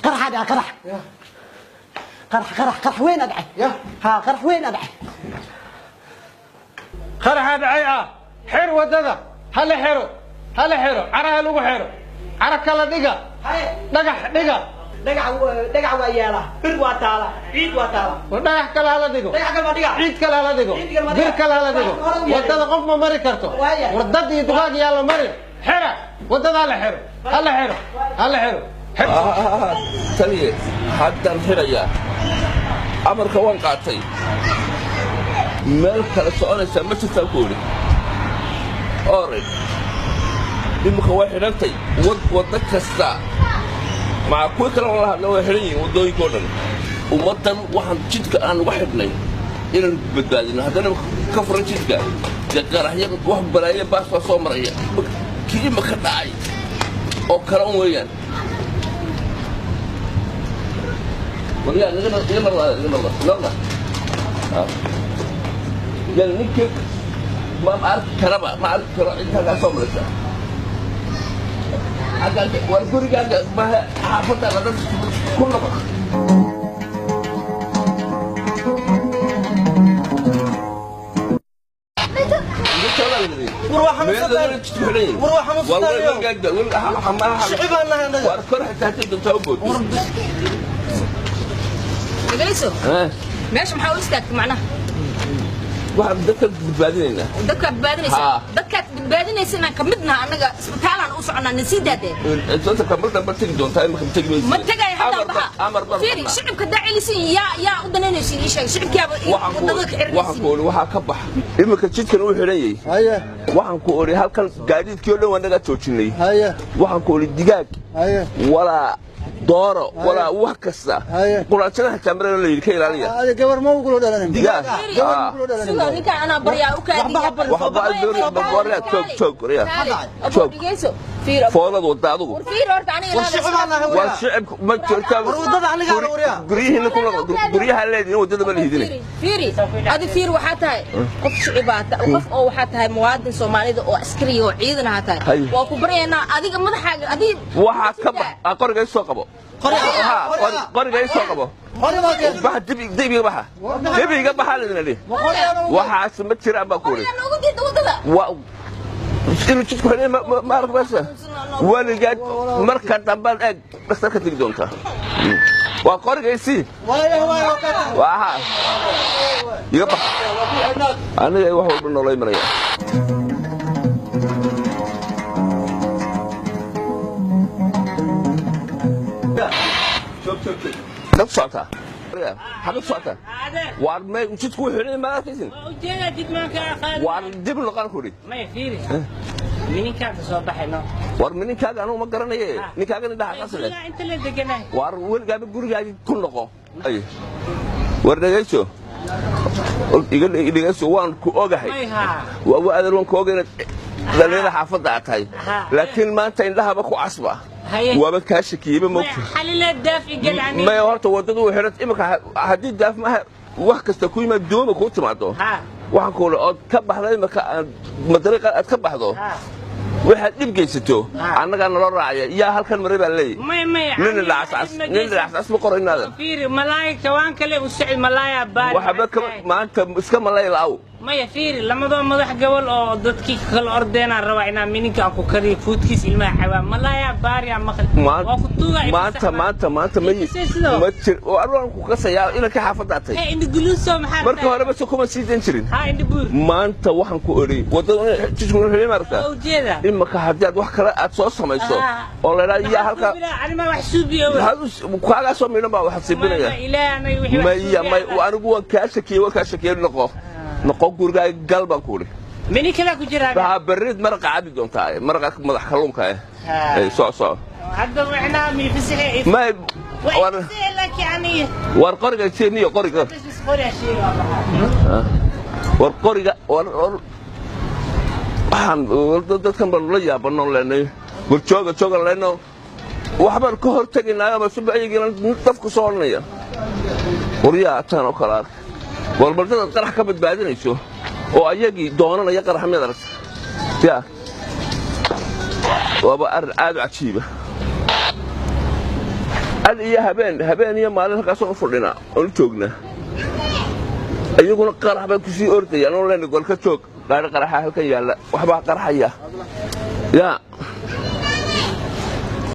قرح هذا قرح قرح قرح قرح وين ادعي؟ ها قرح وين ادعي؟ قرح ادعي xir wadada hala xiro hala xiro caraha lagu xiro cara kala dhiga dhagax dhiga dhagax dhagax waa yaala bir waa taala ciid waa taala dhagax kale hala dhigo dhagax kale ma dhiga ciid kale hala dhigo bir kale hala dhigo wadada qof ma mari karto wardad iyo dugaag yaa la mari xira wadada hala xiro hala xiro hala xiro taliye haddaan xirayaa amarka waan qaatay meel kale soconaysaa ma jirtaan ku idhi orig imika way xidhantay waddo kasta maca kuwii kale la hadla way xidhan yihiin waddooyinkao dhan ummaddan waxaan jidka aan uga xidhnay inaan badbaadino haddana ka furan jidka dee qaraxyo wax balaayo baas baa soo maraya kii imika dhacay oo kale un weeyaan waryaa iga noqda iga noqda noqda yani ninka ma arki karaba ma arki karo cid halkaa soo maraysa war gurigaaga maha xaafaddaada dhan ku noqo meesha maxaa u istaagtay macnaha waxaan dadka badbaadinaynaa dadkaad badbaadinaysaa dadkaad badbaadinaysa inaan ka midnaha annaga isbitaalaan u soconaa na sii daadee doonta kamar damba tegi doontaa imika tegi maysid ma tagay hadda baxa amar baan fiiri shicibka daa celisin yaa yaa u danaynaysin ii sheeg shicibkiyaaba wadada ka xiranaysin waxaan ku odhi waxaa ka bax imika jidkan uu xidhan yahay waxaan ku odhi halkan gaadiidkii oo dhan waa nagaa joojinay waxaan ku odhi digaag walaa dooro walaa wax kasta quraanjada xitaa marana la yidhi ka ilaaliya gabar ma ugulo dhalanin digaag gabar ma ugulo dhalanin sidoo ninkaan anaa baryaa u kaadiya joog joog joog foolad wada adigu war shicib ma joogtaa war wadada aniga aan wariyaa guryihiina ku noqo guryaha leediin wadada ma lihidine fiiri adi fiir waxaa tahay qof shicibaa qof oo waxaa tahay muwaadin Soomaalida oo askari oo ciidan ahaa tahay waa ku baryaynaa adiga madaxaaga adi waxaa ka bax qoriga soo qabo qoriga soo qabo baxa dibiga baxa dibiga baxa leedina li waxaas ma jiraan baa ku wari inuu jidku xidhay ma arkaysa weligaad marka dambaad eeg dhakhtarka tegi doontaa waa qorigaysii waa iga bax aniga wax walba noola imanaya xagad socotaa xagad socotaa waar may jidku xidhay ma arkaysin waar dib noqon kuri mininkaaga soo baxayno war mininkaaga anugu ma garanaye ninkaaga indhaha qasle waar weligaaba gurigaaga ku noqo ay war dhegayso iga dhegayso waan ku ogahay waa adeer waan ku ogay inaad dhalinyarada xaafadda aad tahay laakiin maanta indhahaba ku casba waaba kaa shakiyeyba moogta maya horta waddadu way xidhan imika haddii daaf maaha wax kasta ku yimaad dooma kuu timaado waxaan ku odhi ood ka baxda imika madariiqa aad ka baxdo waxaad dhib geysato annagaa naloo raacaya yaa halkan maray baa leeyahy nin nin dhacascas ma qoro inaadan waxba kama maanta iska malay la'aw maya fiiri lamadoo madax gobol oo dadkii kala ordeenaan rabaa inaan mininka aan ku kariyo fuudkiis ilmaha cabaa malaaya baariya maqli waa ku tuuga maanta maanta maanta ma ma jir oo arwaan ku qasayaa inanka xaafadda atay indhiguluuso maxaa marka horeba se kuma sii dan jirin ha indhibuur maanta waxaan ku odhi wadada jidku xidhay maaragtaa ujeeda imaka haddii aad wax kale aad soo samayso oo la idhaa yaa halka anima wax suubiyo kaagaa soo miidhan baa waxaad siibinaya maya may anigu waan kaa shakiyey waan kaa shakiyey noqo noqo gurigaaga gal baan ku idhi mininkada ku jiraa waxaa berrid maraqa cabi doontaa maraqa madax kalluunka eh soco soco hadda macnaha miifisixi may war qoriga siiniyo qoriga War qoriga war waxaan dadkan baan la yaabanoo leenay, war jooga joogan leenno, waxbaan ka hor tegaynaayo ama subaxyigiina dafku soo odhanaya. War yaa taan oo kale arka, war bal dadaad qarax ka badbaadinayso oo ayagii doonanaya qarax, miyaad aragta? Yaa waaba arrin aad u cajiiba. Ad iyo habeen, habeen iyo maalin halkaasoo u fadhinaa oon u joognaa, iyaguna qarax bay kusii ordayaan oo leenay golka joog, gaari qaraxa halkan yaalla, waxbaa qarxaya. Yaa